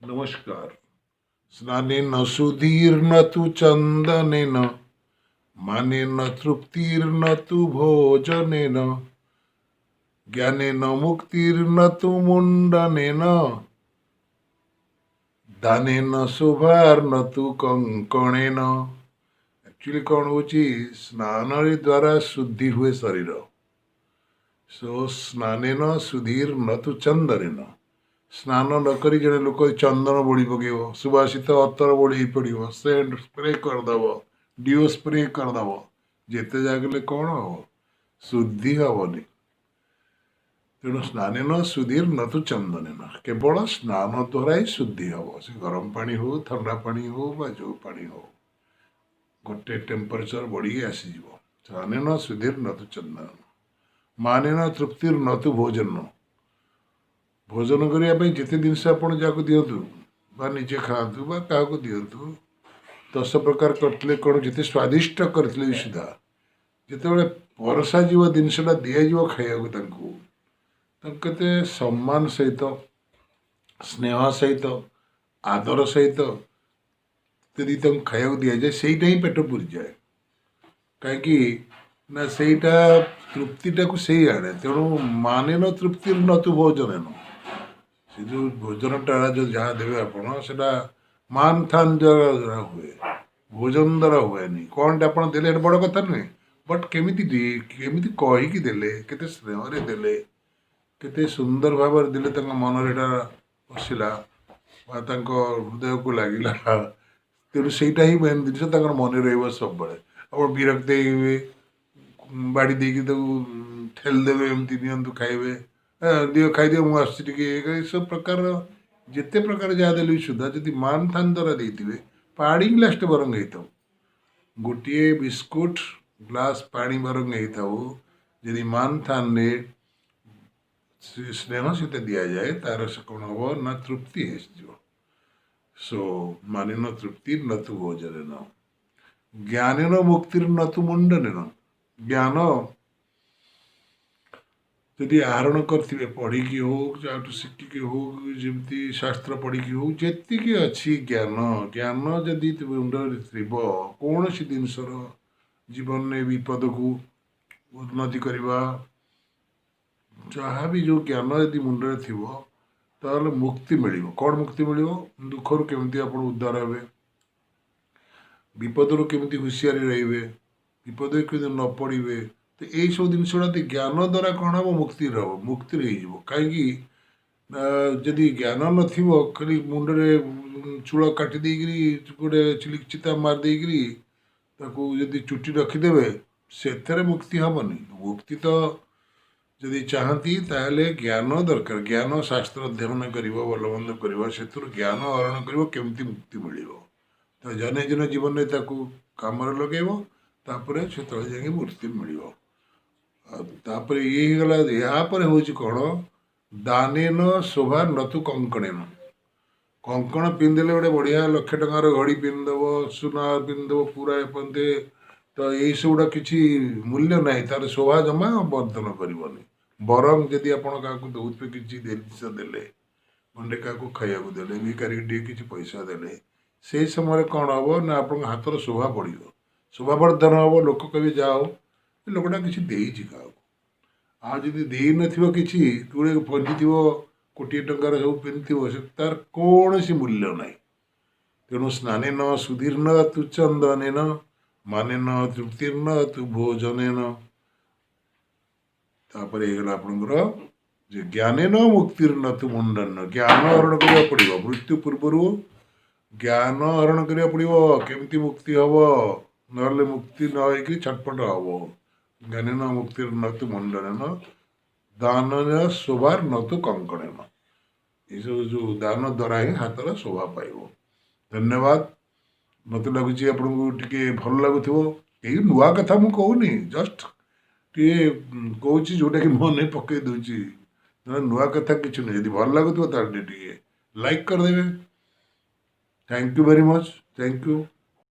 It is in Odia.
ନମସ୍କାର। ସ୍ନାନେନ ସୁଧୀର୍ନ ତୁ ଚନ୍ଦନେନ, ମାନେନ ତୃପ୍ତିର୍ନ ତୁ ଭୋଜନେନ, ଜ୍ଞାନେନ ମୁକ୍ତିର୍ନ ତୁ ମୁଣ୍ଡନେନ, ଦାନେନ ଶୋଭାର୍ନ ତୁ କଙ୍କଣେନ। ଆକ୍ଚୁଆଲି କ'ଣ ହେଉଛି, ସ୍ନାନରେ ଦ୍ୱାରା ଶୁଦ୍ଧି ହୁଏ ଶରୀର। ସୋ ସ୍ନାନେନ ସୁଧୀର ନ ତୁ ଚନ୍ଦନେନ। ସ୍ନାନ ନ କରି ଜଣେ ଲୋକ ଚନ୍ଦନ ବୋଳି ପକେଇବ, ସୁବାସିତ ଅତର ବୋଳି ପଡ଼ିବ, ସେଣ୍ଟ ସ୍ପ୍ରେ କରିଦେବ, ଡିଓ ସ୍ପ୍ରେ କରିଦେବ, ଯେତେ ଯାହା କଲେ କ'ଣ ହବ? ଶୁଦ୍ଧି ହବନି। ତେଣୁ ସ୍ନାନେନ ସୁଧୀର ନ ତୁ ଚନ୍ଦନେନ, କେବଳ ସ୍ନାନ ଦ୍ୱାରା ହିଁ ଶୁଦ୍ଧି ହବ। ସେ ଗରମ ପାଣି ହଉ, ଥଣ୍ଡା ପାଣି ହଉ ବା ଯେଉଁ ପାଣି ହଉ, ଗୋଟେ ଟେମ୍ପରେଚର ବଢ଼ିକି ଆସିଯିବ। ସ୍ନାନେନ ସୁଧୀର ନ ତୁ ଚନ୍ଦନ, ମାନେନ ତୃପ୍ତିର ନ ତୁ ଭୋଜନ। ଭୋଜନ କରିବା ପାଇଁ ଯେତେ ଜିନିଷ ଆପଣ ଯାହାକୁ ଦିଅନ୍ତୁ ବା ନିଜେ ଖାଆନ୍ତୁ ବା କାହାକୁ ଦିଅନ୍ତୁ, 10 ପ୍ରକାର କରିଥିଲେ କ'ଣ, ଯେତେ ସ୍ୱାଦିଷ୍ଟ କରିଥିଲେ ବି ସୁଦ୍ଧା, ଯେତେବେଳେ ପରସା ଯିବ ଜିନିଷଟା ଦିଆଯିବ ଖାଇବାକୁ ତାଙ୍କୁ, ତାଙ୍କୁ କେତେ ସମ୍ମାନ ସହିତ, ସ୍ନେହ ସହିତ, ଆଦର ସହିତ ଯଦି ତାଙ୍କୁ ଖାଇବାକୁ ଦିଆଯାଏ, ସେଇଟା ହିଁ ପେଟ ପୁରିଯାଏ। କାହିଁକି ନା ସେଇଟା ତୃପ୍ତିଟାକୁ ସେଇ ଆଣେ। ତେଣୁ ମାନେନ ତୃପ୍ତିର ନ ତୁ ଭୋଜନେନ। ସେ ଯେଉଁ ଭୋଜନଟା ଯେଉଁ ଯାହା ଦେବେ ଆପଣ, ସେଇଟା ମାନ ଥାନ ଦ୍ୱାରା ହୁଏ, ଭୋଜନ ଦ୍ୱାରା ହୁଏନି। କ'ଣଟା ଆପଣ ଦେଲେ ଏଇଟା ବଡ଼ କଥା ନୁହେଁ, ବଟ୍ କେମିତି କହିକି ଦେଲେ, କେତେ ସ୍ନେହରେ ଦେଲେ, କେତେ ସୁନ୍ଦର ଭାବରେ ଦେଲେ, ତାଙ୍କ ମନରେ ଏଇଟା ବସିଲା ବା ତାଙ୍କ ହୃଦୟକୁ ଲାଗିଲା। ତେଣୁ ସେଇଟା ହିଁ ମେନ୍ ଜିନିଷ, ତାଙ୍କର ମନେ ରହିବ ସବୁବେଳେ। ଆପଣ ବିରକ୍ତ ହେଇଯିବେ, ବାଡ଼ି ଦେଇକି ତାକୁ ଠେଲି ଦେବେ, ଏମିତି ନିଅନ୍ତୁ ଖାଇବେ, ଦିଅ ଖାଇଦିଅ, ମୁଁ ଆସୁଛି ଟିକେ, ଏସବୁ ପ୍ରକାରର ଯେତେ ପ୍ରକାର ଯାହା ଦେଲେ ବି ସୁଦ୍ଧା ଯଦି ମାନ ଥାନ ଦ୍ୱାରା ଦେଇଥିବେ, ପାଣି ଗ୍ଲାସଟେ ବରଂ ହେଇଥାଉ, ଗୋଟିଏ ବିସ୍କୁଟ ଗ୍ଲାସ ପାଣି ବରଂ ହେଇଥାଉ, ଯଦି ମାନ ଥାନରେ ସ୍ନେହ ସହିତ ଦିଆଯାଏ, ତାର ସେ କ'ଣ ହବ ନା ତୃପ୍ତି ହେଇଯିବ। ସୋ ମାନେନ ତୃପ୍ତି ନ ତୁ ଭୋଜନେନ, ଜ୍ଞାନେନ ମୁକ୍ତିର ନ ତୁ ମୁଣ୍ଡନେନ। ଜ୍ଞାନ ଯଦି ଆହରଣ କରିଥିବେ, ପଢ଼ିକି ହଉ, ଯାହାଠୁ ଶିଖିକି ହଉ, ଯେମିତି ଶାସ୍ତ୍ର ପଢ଼ିକି ହଉ, ଯେତିକି ଅଛି ଜ୍ଞାନ, ଜ୍ଞାନ ଯଦି ମୁଣ୍ଡରେ ଥିବ, କୌଣସି ଜିନିଷର ଜୀବନରେ ବିପଦକୁ ଉନ୍ନତି କରିବା, ଯାହା ବି ଯେଉଁ ଜ୍ଞାନ ଯଦି ମୁଣ୍ଡରେ ଥିବ, ତାହେଲେ ମୁକ୍ତି ମିଳିବ। କ'ଣ ମୁକ୍ତି ମିଳିବ? ଦୁଃଖରୁ କେମିତି ଆପଣ ଉଦ୍ଧାର ହେବେ, ବିପଦରୁ କେମିତି ହୁସିଆରି ରହିବେ, ବିପଦରେ କେମିତି ନ ପଡ଼ିବେ। ତ ଏଇସବୁ ଜିନିଷ ଗୁଡ଼ା ଜ୍ଞାନ ଦ୍ୱାରା କ'ଣ ହେବ? ମୁକ୍ତିର ହେବ, ମୁକ୍ତିରେ ହେଇଯିବ। କାହିଁକି ନା ଯଦି ଜ୍ଞାନ ନଥିବ, ଖାଲି ମୁଣ୍ଡରେ ଚୂଳ କାଟି ଦେଇକିରି, ଗୋଟେ ଚିଲିକ ଚିତା ମାରି ଦେଇକିରି ତାକୁ ଯଦି ଚୁଟି ରଖିଦେବେ, ସେଥିରେ ମୁକ୍ତି ହେବନି। ମୁକ୍ତି ତ ଯଦି ଚାହାନ୍ତି, ତାହେଲେ ଜ୍ଞାନ ଦରକାର। ଜ୍ଞାନ ଶାସ୍ତ୍ର ଅଧ୍ୟୟନ କରିବ, ଭଲ ମନ୍ଦ କରିବ, ସେଥିରୁ ଜ୍ଞାନ ଆହରଣ କରିବ, କେମିତି ମୁକ୍ତି ମିଳିବ। ତ ଦୈନନ୍ଦିନ ଜୀବନରେ ତାକୁ କାମରେ ଲଗେଇବ, ତାପରେ ସେତେବେଳେ ଯାଇକି ମୁକ୍ତି ମିଳିବ। ଆଉ ତାପରେ ଇଏ ହେଇଗଲା। ଏହାପରେ ହେଉଛି କ'ଣ? ଦାନେନ ଶୋଭା ନତୁ କଙ୍କଣେନ। କଙ୍କଣ ପିନ୍ଧିଲେ, ଗୋଟେ ବଢ଼ିଆ ଲକ୍ଷେ ଟଙ୍କାର ଘଡ଼ି ପିନ୍ଧିଦେବ, ସୁନା ପିନ୍ଧିଦେବ ପୁରା ଏପର୍ଯ୍ୟନ୍ତ, ତ ଏଇସବୁଟା କିଛି ମୂଲ୍ୟ ନାହିଁ, ତାର ଶୋଭା ଜମା ବର୍ଦ୍ଧନ କରିବନି। ବରଂ ଯଦି ଆପଣ କାହାକୁ ଦେଉଥିବେ, କିଛି ଜିନିଷ ଦେଲେ, ଗଣ୍ଡେ କାହାକୁ ଖାଇବାକୁ ଦେଲେ, ଭିକାରୀକି ଟିକେ କିଛି ପଇସା ଦେଲେ, ସେଇ ସମୟରେ କ'ଣ ହେବ ନା ଆପଣଙ୍କ ହାତର ଶୋଭା ବଢ଼ିବ, ଶୋଭାବର୍ଦ୍ଧନ ହେବ। ଲୋକ କହିବେ, ଯାହା ହଉ, ଏ ଲୋକଟା କିଛି ଦେଇଛି କାହାକୁ। ଆଉ ଯଦି ଦେଇନଥିବ କିଛି, ଗୋଟେ ପିନ୍ଧିଥିବ କୋଟିଏ ଟଙ୍କାର ସବୁ ପିନ୍ଧିଥିବ, ସେ ତାର କୌଣସି ମୂଲ୍ୟ ନାହିଁ। ତେଣୁ ସ୍ନାନେନ ସୁଧୀର୍ନ ତୁ ଚନ୍ଦନେନ, ମାନେନ ତୃପ୍ତିର୍ନ ତୁ ଭୋଜନେନ। ତାପରେ ହେଇଗଲା ଆପଣଙ୍କର ଯେ ଜ୍ଞାନେନ ମୁକ୍ତିର୍ନ ତୁ ମୁଣ୍ଡନ। ଜ୍ଞାନ ଆହରଣ କରିବାକୁ ପଡ଼ିବ। ମୃତ୍ୟୁ ପୂର୍ବରୁ ଜ୍ଞାନ ଆହରଣ କରିବାକୁ ପଡ଼ିବ, କେମିତି ମୁକ୍ତି ହବ। ନହେଲେ ମୁକ୍ତି ନ ହେଇକି ଛଟପଟ ହବ। ଜ୍ଞାନେନ ମୁକ୍ତିର୍ନ ତୁ ମୁଣ୍ଡନେନ, ଦାନନ ଶୋଭାର ନ ତୁ କଙ୍କଣେନ। ଏସବୁ ଯେଉଁ ଦାନ ଦ୍ୱାରା ହିଁ ହାତର ଶୋଭା ପାଇବ। ଧନ୍ୟବାଦ। ମୋତେ ଲାଗୁଛି ଆପଣଙ୍କୁ ଟିକେ ଭଲ ଲାଗୁଥିବ। ଏଇ ନୂଆ କଥା ମୁଁ କହୁନି, ଜଷ୍ଟ ଟିକେ କହୁଛି ଯେଉଁଟାକି ମନେ ପକେଇ ଦେଉଛି। ନୂଆ କଥା କିଛି ନୁହେଁ। ଯଦି ଭଲ ଲାଗୁଥିବ, ତାହେଲେ ଟିକେ ଲାଇକ୍ କରିଦେବେ। Thank you very much, thank you.